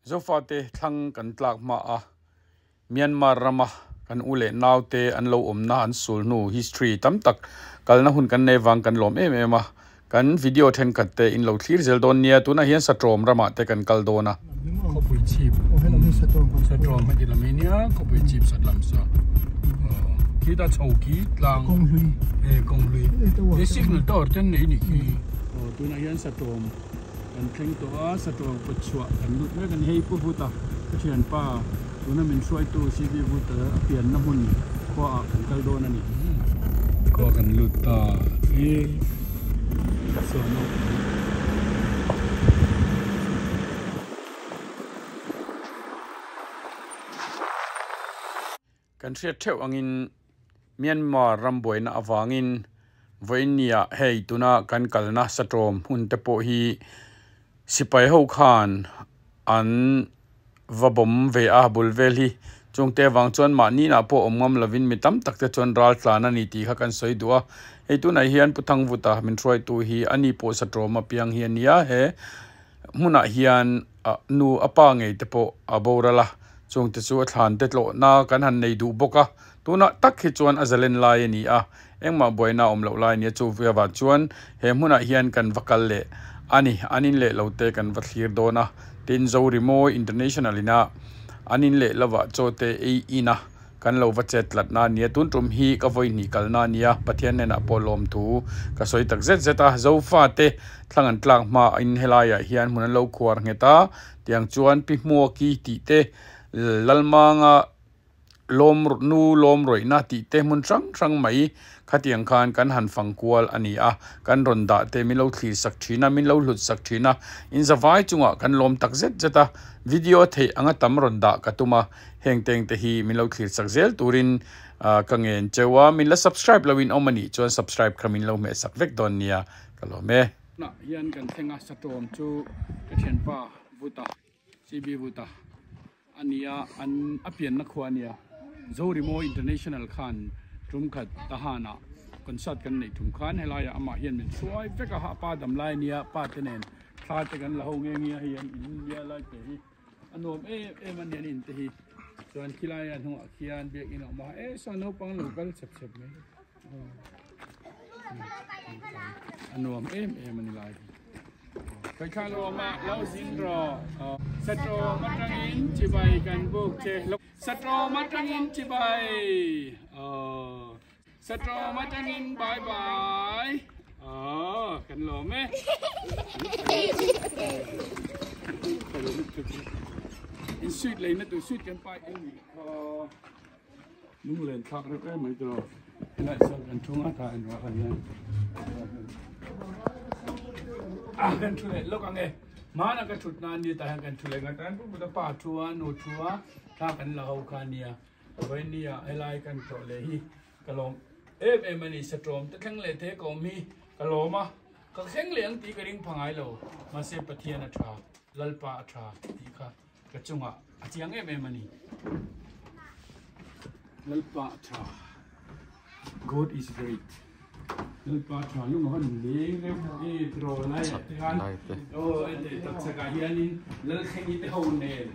Zofate thlang kan tlak hma a, Myanmar rama kan u leh naute an lo awmna an sul hnu history tam tak kalna hun kan nei vang kan lawm em em a, kan video thenkhat te in lo thlir zel dawn nia, tunah hian Satrawm ramah te kan kal dawn a. Khawpui chhip Satrawm heti lam hi nia khawpui chhip sat lam sa khita chho khi tlang Kawnghlui e kawnghlui he signal tower ten nei ni khi tunah hian Satrawm Kan thleng tawh a, Saṭuang kawt chhuah kan lut mek a ni. Hei Pu Vuta ka thianpa tuna min hruaitu CV Vuta a pianna hmun khua ah kan kal dawn a ni. Khua kan lut ta e sawn a. Kan hriat theuh angin Myanmar ram buaina avangin vawiinniah hei tuna kan kalna satawm hun te pawh hi sipai ho khan an va bawm ve a bul vel hi chungte avang chuan mahni inah pawh awm ngam lovin mi tam tak te chuan ral tlan a ni tih kha kan sawi duh a, hei tunah hian Pu Thangvuta min hruaitu hi a ni pawh satawm apiang hi a nia he hmunah hian ah nu a pa ngei te pawh a boral a chungte chu a thlan te tlawhna kan han nei duh bawk a tunah tak hi chuan a zalen lai a ni a engmah buaina a awm loh lai a ni a chu vevah chuan he hmunah hian kan va kal leh a ni an in leh lo te kan va thlir dawn a tin Zorimawi International ina an in leh lovah chaw te ei in a. Kan lo va chet tlatna a nia, tun tum hi ka vawi hnih kalna a nia, Pathian hnenah pawh lawmthu ka sawi tak zet zet a, Zofate thlang an tlak hma in helaiah hian hmun an lo khuar nghet a, tiang chuan Pi Hmuaki tih te, Lalmanga lawm nu lawm rawihna tih te hmun hrang hrang mai khatiang khan kan han fang kual a ni a, kan rawn dah te min lo thlir sak thin a, min lo hlut sak thin a, in zavai chungah kan lawm tak zet zet a, video theih anga tam rawn dah ka tum a. Heng teng te hi min lo thlir chak zel turin ka ngen cheu a, min la subscribe lo in awm a nih chuan subscribe kha min lo hmeh sak vek dawn nia ka lawm e. Tunah hian kan thleng a, Satawm chu ka thianpa Vuta, CB Vuta a nia, an a pianna khua a nia, Zorimo International khan tum khat Tahan-ah concert kan neih tum khan helaiah amah hian min hruai vek a, a pa dam lai a nia, pa te nen thla te kan la ho nghe nghe a, hei an in nia lai te hi. A nuam em em a nia in te hi chuan khilai a hnungah khian biakinn a awm a e saw naupang lo kal chep chep mai a nuam em em a ni lai hi Khaithla lo awm a lo zin rawh Satrawm atangin chibai kan buk che Satrawm atangin chibai aw Satrawm atangin bye bye Aww kan lawm e In sweet leina tur sweet kan pai em ni kha lunglen thlak reuh em mai tiraw helai sawn kan thu nga ta en ruah hian a kan thu leh lawk ang e hmana ka thut na ania tah hian kan thu leh nga tan pu pu pa thu a nu thu a thla kan la ho kha ania Vawinia helai kan tlawh leh hi ka lawm em em a ni. Satawm te thleng leh te ka awm hi ka lawm a, ka thleng leh ang tih ka ring pha ngai lo. Mahse Pathian a tha, Lalpa a tha tih kha ka chungah a chiang em em a ni. Lalpa a tha. God is great. Lalpa tha lung a van leng reuh e tiraw lai ah te khan aw hei tak chhak ah hianin Lalthlengi te ho nen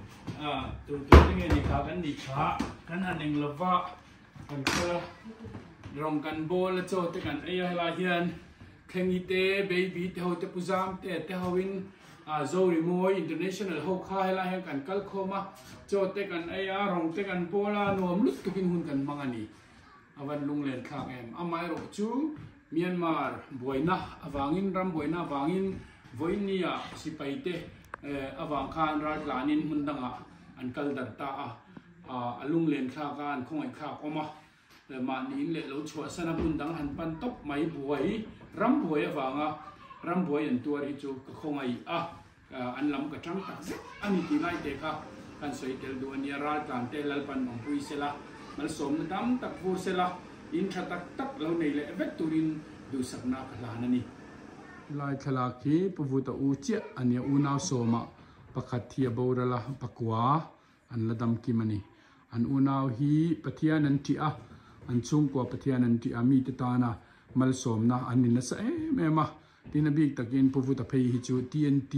ah tur tur te nge ni kha kan nih kha kan han eng lova kan kal a rawng kan bawl a chaw te kan ei a helai hian Thlengi te baby te ho te pu zam te te ho in ah Zorimawi international ho kha helai hian kan kal khawm a chaw te kan ei a rawng te kan bawl a nuam lutuk in hun kan hmang a ni. A van lunglen thlak em? Amaherawh chu Myanmar buaina avangin, ram buaina avangin vawiinnia sipaite avang khan raltlanin hmun dangah an kal darh ta a, a lunglen thlak a, an khawngaih thlak awm a, mahniin leh lo chhuahsan a hmun dang han pan tawp mai buai, ram buai avanga ram buai an tuar hi chu ka khawngaih a. An lam ka tang tak zet a ni tih lai te kha kan sawi tel duh a nia, raltlan te Lalpan awmpui sela, malsawmna tam tak vur sela, in tha tak tak lo nei leh vek turin duhsakna ka hlan a ni. Helai thlalak hi Pu Vuta u chiah a nia, unau sawmah pakhat hi a boral a, pakua an la dam kim a ni. An unau hi Pathian an ṭih a, an chhungkua Pathian an ṭih a, mite tana malsawmna an ni nasa em em a. Tin a bik takin Pu Vuta phei hi chu TNT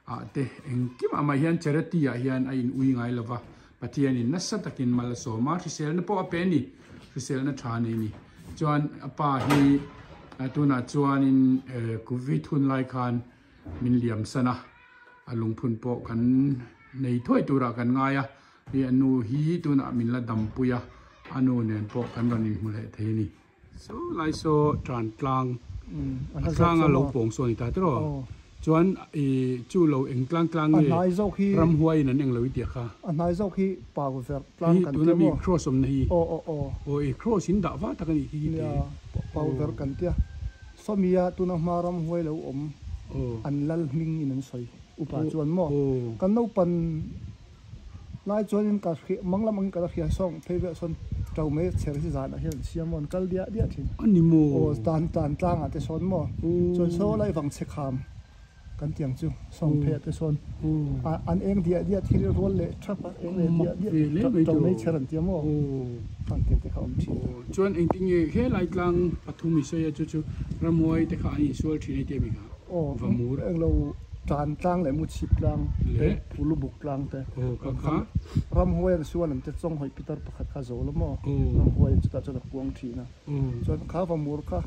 ah te engkim ah mah hian charity ah hian a in ui ngai lova Pathian in nasa takin mal a sawm a hriselna pawh a pe a ni hriselna tha nei a ni chuan a pa hi tunah chuanin covid hun lai khan min liam san a a lungphun pawh kan nei thuai turah kan ngai a hei a nu hi tunah min la dampui a a nu nen pawh kan rawn inhmu leh thei a ni. Saw lai saw tan tlang a tlang a lo pawng saw a ni ta tiraw chuan ih chu lo eng tlang tlang nge ramhuai in an eng lo i tih kha. A hnai zawk hi pau verh tlang kan tia maw. Tuna mi cross awmna hi aw i cross in dah va tak a nih khi nia pau verh kan tia sawmia tuna hma ramhuai lo awm an lal hming in an sawi upa chuan maw kan naupan Lai chuanin ka hria, mang lam angin ka la hria sawng phei velah sawn to mai chher hi zanah hian an siam maw an kal diah diah thin. A ni maw? Aw tan tan tlangah te sawn maw chuan saw lai vang chhe kham kan ti ang chu sawng pheiah te sawn an eng diah diah thil rual leh thap a eng leh diah diah to mai chher an tia maw khan tiang te kha a awm thin a. Chuan engtin nge helai tlang pathum i sawi a chu chu ramhuai te kha an insual thin a ti a mi kha? Aw Vamur. Englo tan tlang leh muchhip tlang te Pulubuk tlang te ramhuai an sual an te chawnghawih pitar pakhat kha zo lo maw ramhuai chutah chuan a kuang thin a chuan kha vamur kha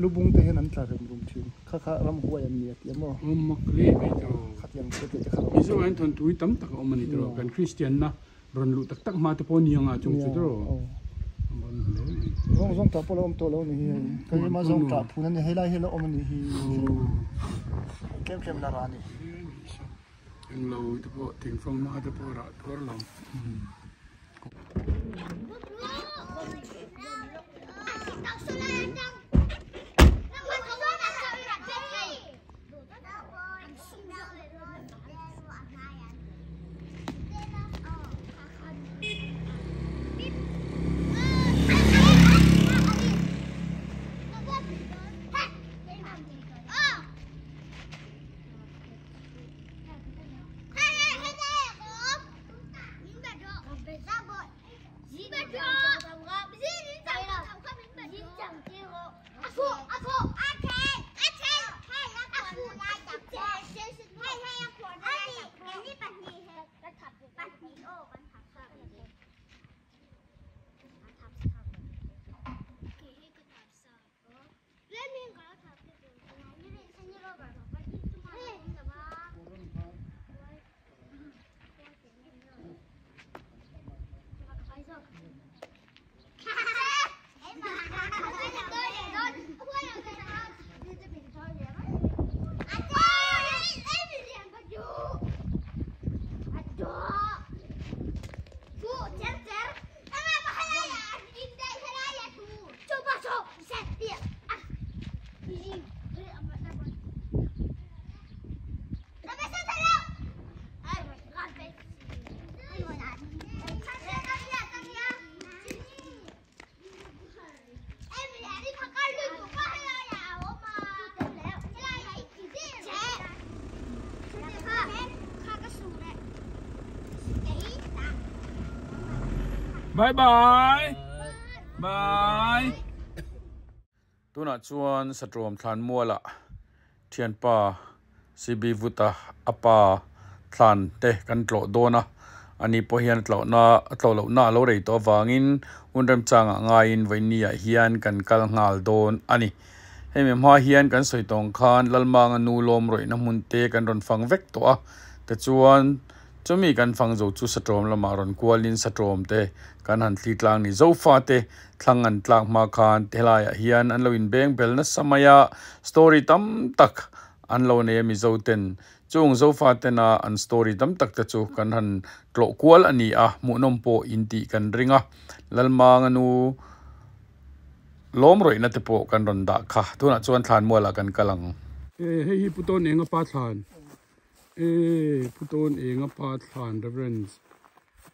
lubung te hian an tla rem rum thin kha kha ramhuai an ni a ti a maw Aw mak hle mai tiraw khatiang te te kha Mizo ah hian thawnthu hi tam tak a awm a ni tiraw kan Kristian na Rawn luh tak tak hma te pawh ni anga chung chu tiraw. Zawng zawng tah pawh lo awm tawh lo a ni hi hei. Ka ema zawng tah phun a ni hei lai hi la awm a ni hi. Tlem tlem la rah a ni. Englo te pawh thingfang hma te pawh rah tuar lo. Bye bye bye Tunah chuan Satrawm Thlanmualah Thianpa CB Vuta a pa thlan te kan tlawh dawn a, ani pawh hian a tlawhna a tlawh lohna a lo rei tawh avangin hun remchangah ngaiin vawinia hian kan kal nghal dawn a ni. Hemi hma hian kan sawi tawng khan Lalmanga nu lawm rawihna hmun te kan rawn fang vek tawh a, tichuan chumi kan fang zo chu Satawm lamah rawn kualin Satawm te kan han thli tlang ni. Zofa te thlang an tlak hma khan helaiah hian an lo inbeng bel nasa mai a, story tam tak an lo nei a Mizo ten chung Zofa tena an story tam tak te chu kan han tlawh kual a ni a, hmuhnawm pawh in tih kan ring a, Lalmanga nu lawm rawihna te pawh kan rawn dah kha, tunah chuan thlanmualah kan kal ang. E hei hi Putawn Enga pa thlan e Putawn Enga pa thlan Reverend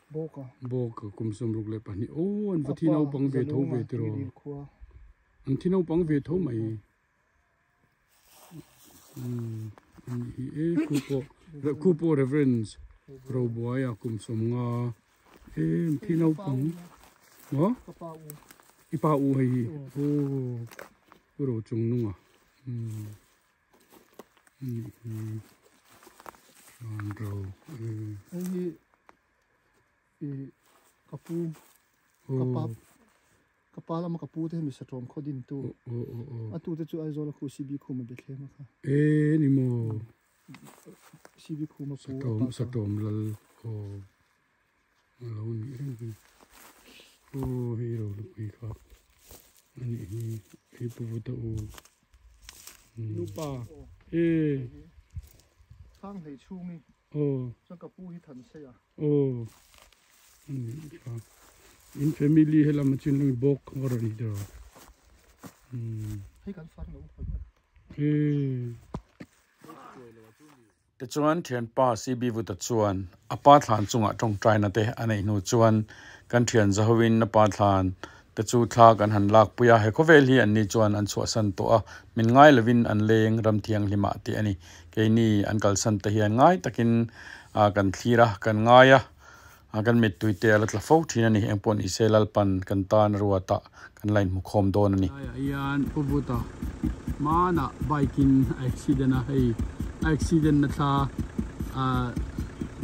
Bawka Bawka kum 62 aw an va thi naupang ve tho ve tiraw an thi naupang ve tho mai. Khu pawh Reverend Robuaia kum 50 em thi naupang maw i pa u hei hi aw Pu Rochungnunga. Ro. Hei hi i ka pu ka pa ka pa lama ka pu te hi mi satawm khaw din tu a tu te chu Aizawl a khu CB Khuma Bethlehem a kha. E ni maw. CB Khuma pu a pa satawm lal aw a lo nih reng hi. Aw hei ro lupui kha a nih hi hei pu vuta u. Nupa e. Sang hlei chhung hi. Aw. Chuan ka pu hi than sei a. Aw. Ani kha. In family helam a chin lung bawk kha rawn hi tiraw. Umm. Hei kan far lo upa ber. E. Tichuan thianpa CB Vuta chuan a pa thlan chungah tawngtaina te a neih hnu chuan kan thian zahovin a pa thlan te chu thla kan han lakpui a, he khawvel hi anni chuan an chhuahsan tawh a, min ngai lovin an leng ram thianghlimah tih a ni. Keini an kalsan te hian ngai takin kan thlir a, kan ngai a, kan mittui te a la tla fo thin a ni. Engpawh ni se Lalpan kan tan ruatah kan la inhmukhawm dawn a ni. Laiah hian Pu Vuta hmanah bike in a accident a, hei a accident na thla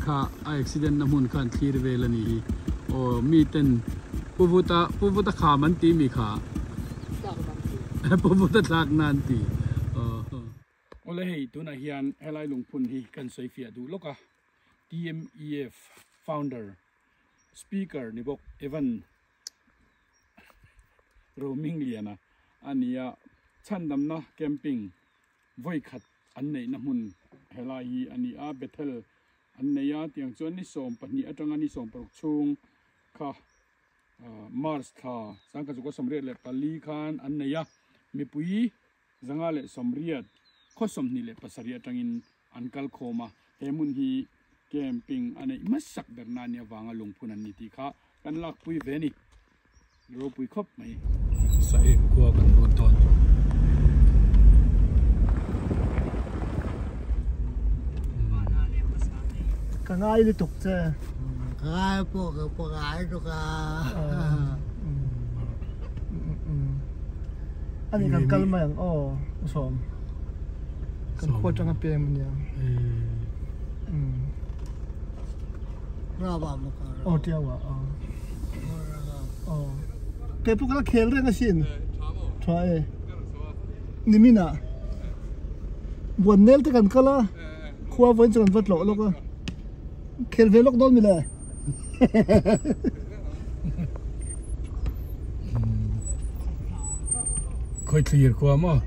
kha a accident na hmun kha an thlir vel a nih hi aw mi ten Pu Vuta Pu Vuta kham an ti mi kha Pu Vuta thlak na an ti aw. Awle hei tunah hian helai lungphun hi kan sawi fiah duh lawk a TMEF founder speaker ni bawk Evan Romingliana a ni a chhandamna camping Vawi khat an neihna hmun helai hi a ni a, Bethel an nei a, tiang chuan ni 12 atanga ni 16 chhung kha March thla 1984 khan an nei a, mipui 180 khaw 27 atangin an kal khawm a, he hmun hi camping a neih hmasak berna a nih avanga lungphun an ni tih kha kan lakpui ve a ni. Ropui khawp mai. Sa ek khua kan lut dawn. Ka ngai lutuk che. Ka ngai pawh ka pawh ngai tuk a. Ani kan kal mai ang aw sawm. Kan khua tanga peng ania. Aw tiau ah aw. Aw. Kei pawh ka la khel reng asin. Tha e. Nimin ah buan nel te kan kal a. Khua vawiin chu kan va tlawh lawk a. Khel ve lawk dawn mi le. Khawithlir khua maw?